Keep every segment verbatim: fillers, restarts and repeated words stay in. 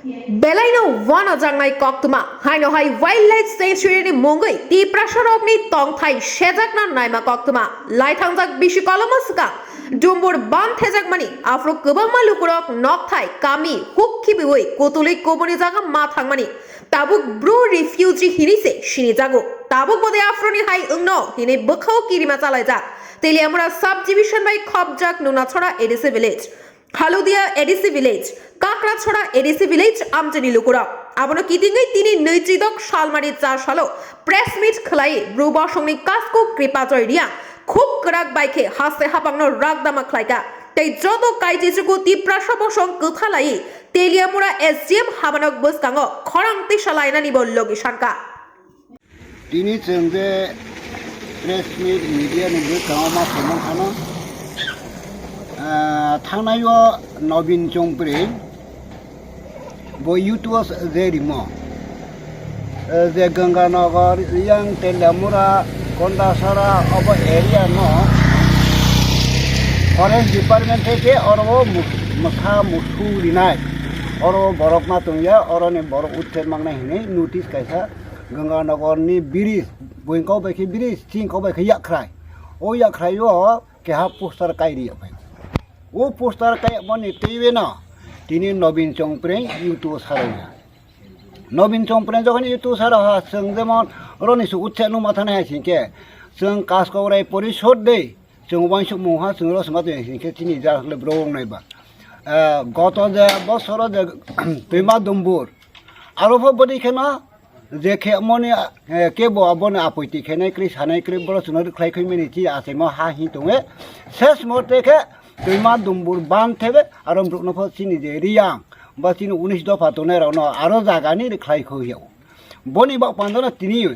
Belaino wanajaknai koktwma, haino hai Wildlife Sanctuary ni mungwi Tiprasarokni tongthai sejakna naima koktwma, laithangjak bisi koloma swkang, dumbur ban thejakmani, aphuru kwbangma lukurok nokthai, kami, huk khibiwi kutulwi kubuni jaga ma thangmani, tabuk Bru refugee hinwi se sinijago. Tabuk bode aphuruni hai wngno hinwi bwkhao kirima chalaijak, Teliamura subdivision bai khopjak Nunachora A D C village. Haludia A D C village, Kakrachora A D C village, amchaini lukurok. Abono kitingwi tini nwichidok salmari cha salo press meet khwlai Bru bosongni Kasko Kripajoy Riang khuk kwrak bai khe haste hapangno rakdama khlaika. Tei joto kaijichuku Tiprasa bosong kwthalai Teliamura S D M habanok bwskango khorang tisa lainani bo logi sanka. Tini chwng je press meet media ni bwskango ma saimang khano, ah, thangnai o Nobin Chongpreng bo YouTube o je rimo, eh, je Ganganagar, yang Teliamura, Kondasara obo area no forest department theke oro o mu-, mwsa musu rinai, oro borok ma tongya, oro ni borok uthai mangnai hinwi notice kaisa Ganganagar ni bridge, buing kok bai khe bridge, ching kok bai khe yakhrai. O yakhrai o keha poster kai ri phai. O poster kai mani teiweno tini Nobin Chongpreng YouTube saraiya. Nobin Chongpreng jokhon YouTube sara ha, chwng jemon roni su utse numa thani hai singke, chwng Kaskaurai Porishod de, chwng wansuk mungha, chwng rosma twi singke chini jak le bro nai ba. Eh, goto je bosoro je twima dumbur. Aro pho bwdwi kheno je khe moni, eh, kebo aboni apoti khenai kwrwi sanai kwrwi borok chwngno rwkhlai khoi mani chi achaimo ha hi tongo. Ses mote khe twima dumbur ban thebe aro borokno pho chini je Riyang ba chini unis dopha tongnai rokno aro jagani rwkhlai khoi ya. Boni bak pandano tini,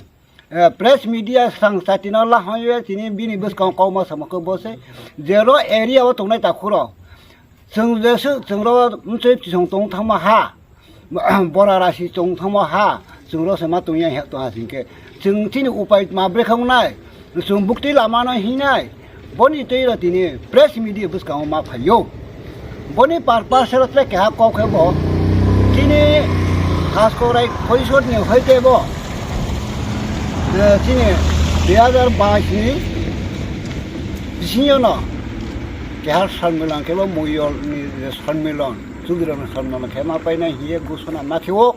eh, press media sang satino lahoi tini bini bwskango kokma samokhe bose jero area o tongnai takhuro. Chwng jeswk chwngro mchwi chisong tong thangma ha, bora rasi tong thangma ha, chwngro se ma tongya he to ha singke. Chwng chini upai ma brekha wngnai, chwng bukti lama no hingnai, boni twi ro tini press media bwskango ma phaio. Boni purpose ro tle keha kok khe bo, chini Kaskaurai Porishod ni hoite bo, eh, chini dui hazar bais ni bisingo no keha sonmilan khe bo Moyol ni je sonmilan, Chudri rok ni sonmilan khe ma painai hiye gusuna ma khe o.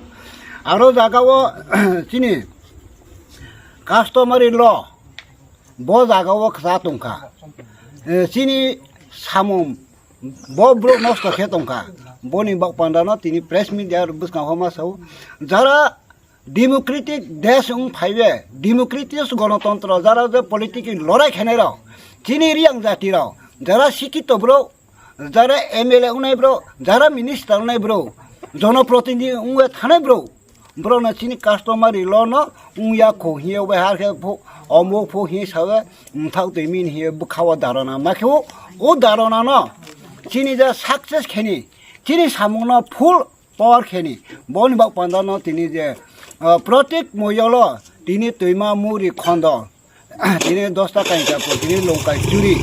Aro jaga o chini customary law bo jaga o kha tongkha. Eh, chini samung bo borok nosto khe tongkha. Boni bak panda no tini press media bwskango ma sao. Jara democratic desh wng phaibe, democratic gonotontro, jara je politic lorai khenai rok, chini Riyang jati rok, jara sikito borok, jara M L A wngnai borok, jara minister wngnai borok, jonoprotinidhi wngwi thanai borok, borokno chini customary law no wngya kho hiyo bai har khe pho, omo pho hi sawe, mthak twi min hiyo bwkha o dharana ma khe o, o dharana no chini je success kheni, chini samung no full power kheni. Boni bak panda no tini je, ah, protek Moyol o tini twima muri khondol, tini dosta Kanchanpur, tini Longkai Churi,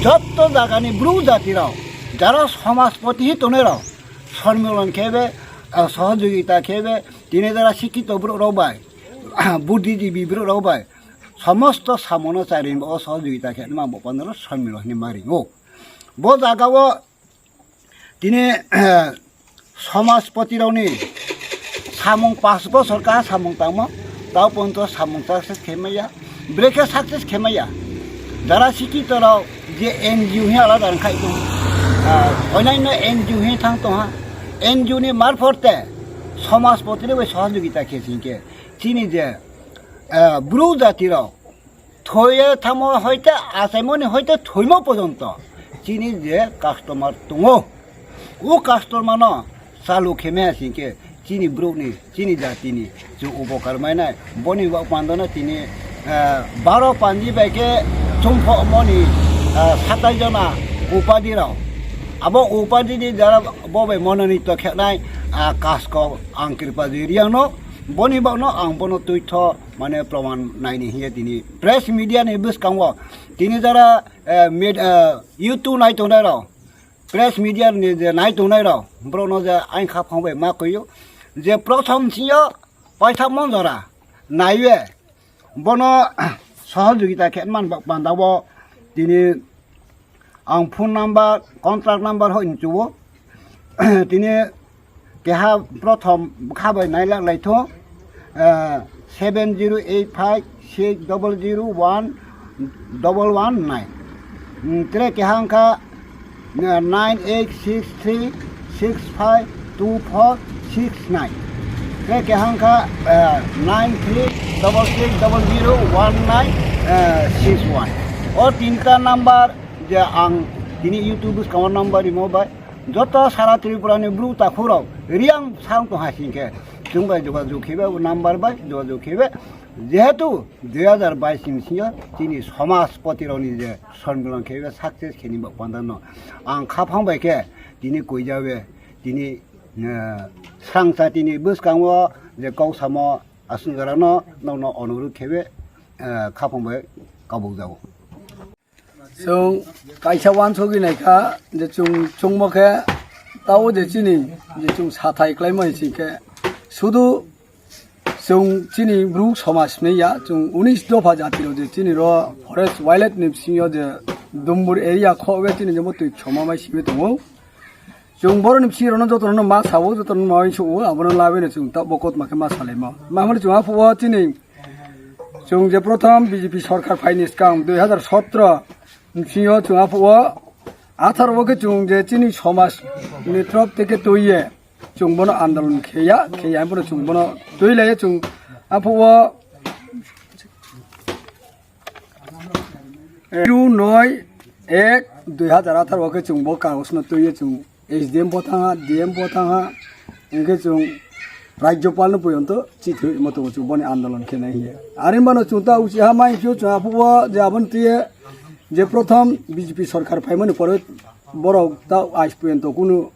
jotto jaga ni Bru jati rok, jara somajpoti hi tongnai rok, sonmilan khebe, ah, sohojogita khebe, tini jara sikito borok rok bai, budhijibi borok rok bai, somosto samung no chari o sohojogita khe ma bak panda no sonmilan hinwi ma ringo. Bo jaga o tini, eh, somajpoti rokni samung pas bosor kaha samung tangmo, tao ponto samung success khe maya, brekhe success khe maya. Jara sikito rok je N G O hi alada wngkhai tong, ah, onyaino N G O hi thang tongha, N G O ni marphote somajpoti rok bai sohojogita khe singkhe chini je, eh, Bru jati rok thoye thamo hoite achaimoni hoite thoimo pojonto chini je customer tongo, o customer no chalu kheme singke chini borokni, chini jatini chwng upokar mainai. Boni bak pandano tini, eh, baro panji bai khe chumphokmoni, eh, satai jona upadi rok. Abo upadi ni jara bo bai mononito khenai, ah, Kasko ang Kripajoy Riyang no, boni bakno ang bono twitho mane proman naini hiye tini press media ni bwskango tini jara, eh, med-, eh, YouTube nai tongnai rok, press media ni je nai tongnai rok, borok no je ain kha phang bai ma koyo, Je prothom singyo paithammon jora naiwe bono sohojogita khe man ba-, bandao tini ang phone number, contact number hoi nchuo. Tini keha prothom khabai nailak laitho, eh, seven zero eight five six double zero one double one nine. Mm, tre keha wngkha, eh, nine eight six three six five two four six nine. Tre keha wngkha, eh, nine three double six double zero one nine, eh, six one. O tinta number je ang tini YouTube bwskango number rimo bai joto sara Tripura ni bru takhurok riang sang tong hai singkhe chwng bai jogajog khebe, o number bai jogajog khebe. Jehetu dui hajar bais ni bisingo chini somajpoti rokni je sonmilan khebe success kheni ba panda no ang khaphang bai khe tini koijabe tini, eh, srangsa tini bwskango je kok samo aswk jora no nokno onurudh khebe, eh, khaphang bai kabuk jago. Chwng kaisa uansugwi naikha je chwng chwngmo khe tao je chini je chwng sathai klaimani singkhe sudu chwng chini bru somaj hwnwi ya, chwng unis dopha jati rok je chini ro forest wildlife ni bisingo je Dumbur area khok we chini je bo twi choma mai simi tongo. Chwng boroni bisi rokno jotono ma sao, jotono ma suo, abono labeno chwng ta bo kotma khe ma salaimo. Ma hwnwi chwng aphuru chini chwng je prothom B J P sorkar phaini swkang dui hajar sotro bisingo chwng aphuru atharo o khe chwng je chini somaj ni trop teke twiye chwng bono andolon kheya, kheya bono chwng bono twi laiya chwng aphuru Two noi ek dui hazar atharo o khe chwng bo kagosno twiwi chwng S D M bo thangha, D M bo thangha, hwnkhe chwng Rajyopal no porjonto chithi rwimo tongo chwng boni andolon khenai hiya. Arin bano chwng ta uchi ha mai phio chwng aphuru je aboni twiwi je prothom B J P sorkar phaimani pore borok ta ais porjonto kunu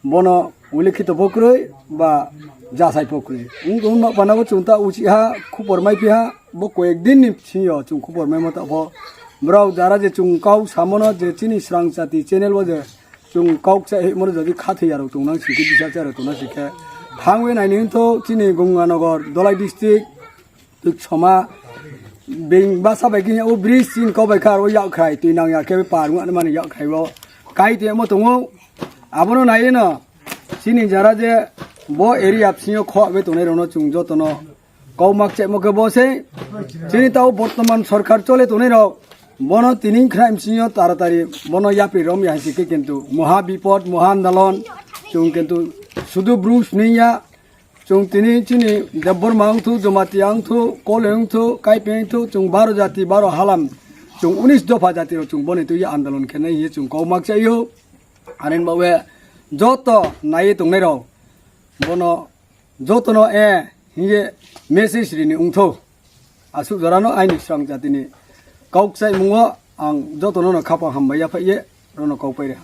bono ulikhito bo kwrwi ba jasai bo kwrwi. Wng tongma panabo chwng ta uchi ha, khupor mai phi ha, bo koyek din ni bisingo chwng khupor mai mata bo. Borok jara je chwng kok samono je chini srang chati channel o je chwng kok cha himoro jodi khathwi yarok tongnang sikhe, bisa cha rok tongnang sikhe. Thangwi naini wngtho chini Ganganagar, Dholai district, Twi soma beng basa bai khe o bridge sin kok bai kha aro yak khai twi nang ya khe par wng ani mani yak khai o kai twi mo tongo. Abono nai no chini jara je bo area bisingo kho abe tongnai rokno chwng jotono kok mak chemo khe bo se chini tao bortoman sorkar chole tongnai rok bono tini khna bisingo taratari bono yapri rom ya hinsi khe kintu moha bipod moha andolon chwng kintu sudu bru sini ya. Chwng tini chini Debbarma wngthu, Jamatia wngthu, Kole wngthu, Kaipeng wngthu, chwng baro jati, baro halam, chwng unis dopha jati rok chwng boni twi andolon khenai hiye chwng kok mak chaio. Anin bawe joto nai tongnai rok bono jotono e hiye message rini wngthu. Aswk jorano aini srang jatini kok chai mungo ang jotono no khapang hambai ya phaiye rono kok paire.